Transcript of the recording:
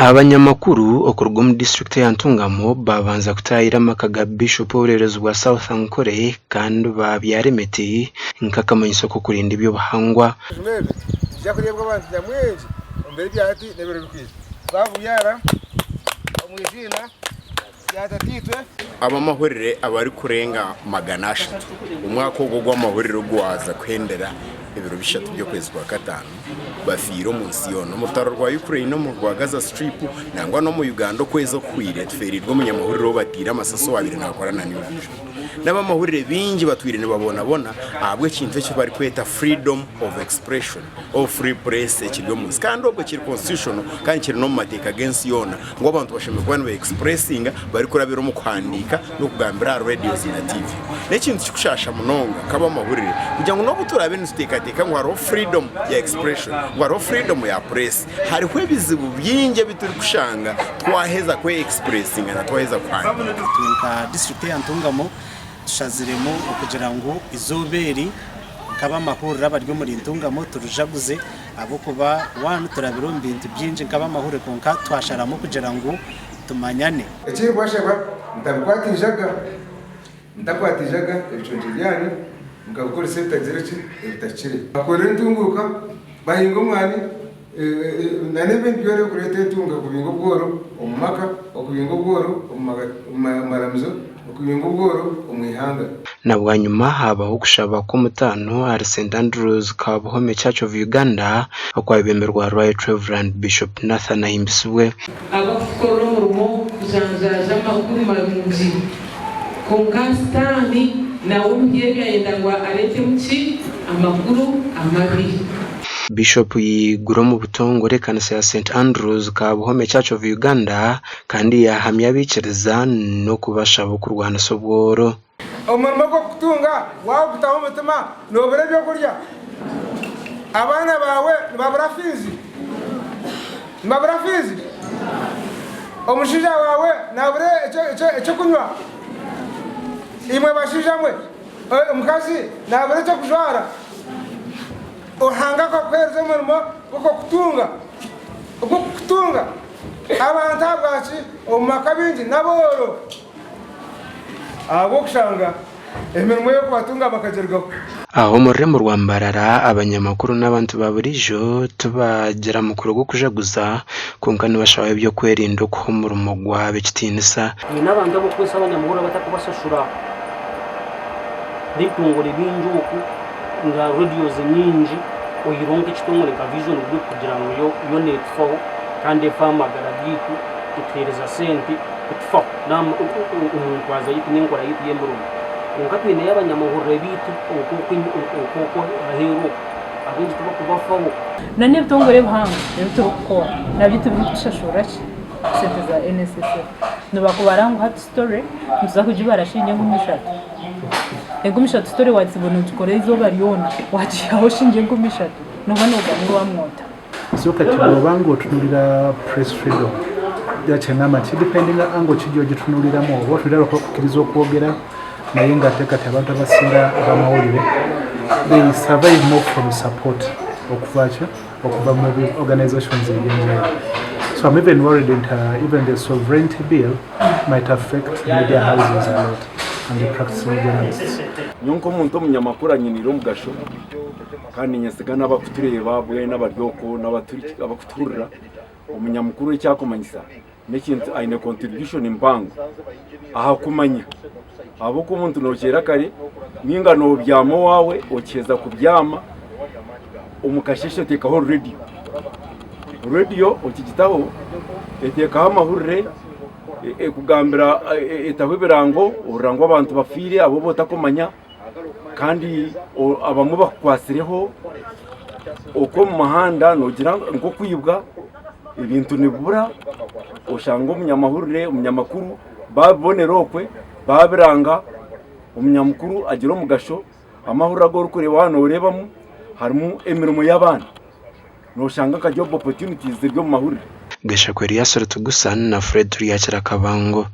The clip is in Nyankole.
Abanyamakuru okuruga omu disiturikiti eya Ntungamo baabanza kutaahira amaka ga Biishopu w'obureeberezi bwa South Ankole kandi baabyara emiti nk'akamanyiso k'okurinda eby'obuhangwa. Ebijuma ebi nibiija kureebwa abantu nyamwingi omu biro ebya hati n'ebiro ebirikwija. Twabibyara omu iziina rya Tataitwe. Ab'amahurire abarikurenga 300 omwaka ogu ogw'amahurire ogwaza kuhendera ebiro bishatu by'okwezi kwa kataano bafiire omu nsi yoona. Omu rutaro rwa Ukraine, omu rwa Gaza Strip nangwa n'omu Uganda okwezi okuhweire tufeereirwe omunyamahurire ou bataire amasasi owaabaire naakora na New Vision. N'ab'amahurire baingi batwire nibabonabona ahabw'ekintu eki barikweta freedom of expression or free press ekiri omu nsi kandi obwo kiri constitutional kandi kiri n'omu mateeka g'ensi yoona. ngu abantu bashemereire kuba niba expressinga barikurabira omu kuhandiika n'okugambira aha radios na TV. N'ekintu kirikushaasha munonga nk'abamahurire kugira ngu n'obu turaabe nituteekateeka ngu hariho freedom ya expression, ngu hariho freedom ya press, hariho ebizibu bingi ebi turikushanga twaheza kwe expressinga na twaheza kuhandiika. Itwe nka disiturikiti eya Ntungamo tushaziremu okugira ngu eizooba eri nk'abamahurire abari omuri Ntungamo turijaguze Ahabw'okuba one turabire omu bintu bingi nk'abamahurire kwonka twasharamu kugira ngu tumanyane. Ekirikubashaba mutabikwata eijaga, mutakwata eijaga ebiconco byanyu mukabikoresa ebitagire ki, ebitahikire. Bakore entunguuka, bahinge omwani na n'ebindi byona ebirikureeta entunga kubinga obworo omu maka, okubinga obworo omu maramizo, okubinga obworo omu ihanga. Na bwanyima haabaho okushaba kw'omutaano ahari Saint Andrews Kabuhome Church of Uganda okwabemberwa Right Rev. Bishop Nathan Ahimbisibwe. Abarikutukorera omurimo kujanjaaza amakuru marungi. Kwonka Sitaane nawe omu bye yayenda ngu areetemu ki? Amakuru amabi. Bishop yaigura omu butongore ekanisa ya Saint Andrews Kabuhome Church of Uganda kandi yaahamya abaikiriza n'okubashaba okurwanisa obworo. Omurimo gw'okukutunga waagutaho omutima noobura eby'okurya? Abaana baawe nibabura fiizi? Nibabura fiizi? Omushaija waawe naabura eky'okunywa? Imwe bashaija mwe, omukazi naabura eky'okujwara? Ruhanga akakuheereza omurimo gw'okukutunga, ogw'okukutunga. Abantu ahabwaki omu maka baingi n'abooro? Ahabw'okushanga emirimo y'okubatunga bakagirugaho. Aha omu rurembo rwa Mbarara, abanyamakuru n'abantu ba buriijo tibagira mukoro gw'okujaguza kwonka nibashabaho eby'okwerinda okuha omurimo gwabo ekitiinisa. Twine abantu abarikukozesa abanyamahurire abatarikubashashura n'ebitongore bingi oku nka radios nyingi oyihireho nk'ekitongore nka Vision Group kugira ngu yo netufaho kandi efa aha magara gaitu etuheereza sente kutufaho omu ntwaza yaitu n'enkora yaitu y'emirimo. Kwonka twineyo abanyamahurire baitu okwo aheeru okwo abaingi tibarikubafaho. Na n'ebitongore ebihango ebi turikukora nabyo tibirikutushashurira ki sente za NSSF. Nibakubara ngu hati story nituza kugibara shiringi enkumi ishatu. Enkumi ishatu story wagitsiga nogikora eizooba ryona wagiihaho shiringi enkumi ishatu nooba nooganirwa wamwota. So kati bwoba nga otunulira press freedom kyenamba nti kidependinga angle ki gyogitunuliramu oba otunulira lwakuba kukiriza okwogera naye nga ate kati abantu abasinga abamawulire they survive more from support okuva ki okuva mu organizations ebyenjawulo so I'm even worried nti uh, even the sovereignty bill might affect media houses a lot and the practicing journalists. Nyowe nk'omuntu omunyamakuru anyiniire omugasho Kandi niinyesiga n'abarikutureeba boona abari okwo n'abarikutuhurira, omunyamukuru eki arikumanyisa n'ekintu aine contribution mpango aha kumanya ahabw'okuba omuntu nookyera kare nainga noobyama owaawe okiheza kubyama omu kasheeshe oteekaho rediyo, rediyo okigitaho eteekaho amahurire ekugambira etaho ebirango ohurira ngu abantu bafiire abu oba otakumanya. Kandi abamwe bakukwatsireho okwo omu muhanda noogira nk'okwibwa ebintu nibibura oshanga omunyamahurire omunyamakuru baabibonera okwe baabiranga omunyamukuru agira omugasho amahurire agu orikureeba waaba nooreebamu harimu emirimo y'abaana nooshanga nka job opportunities ziri omu mahurire. Gashakwa Erias Rutugusa na Fred Turyakira Kabango.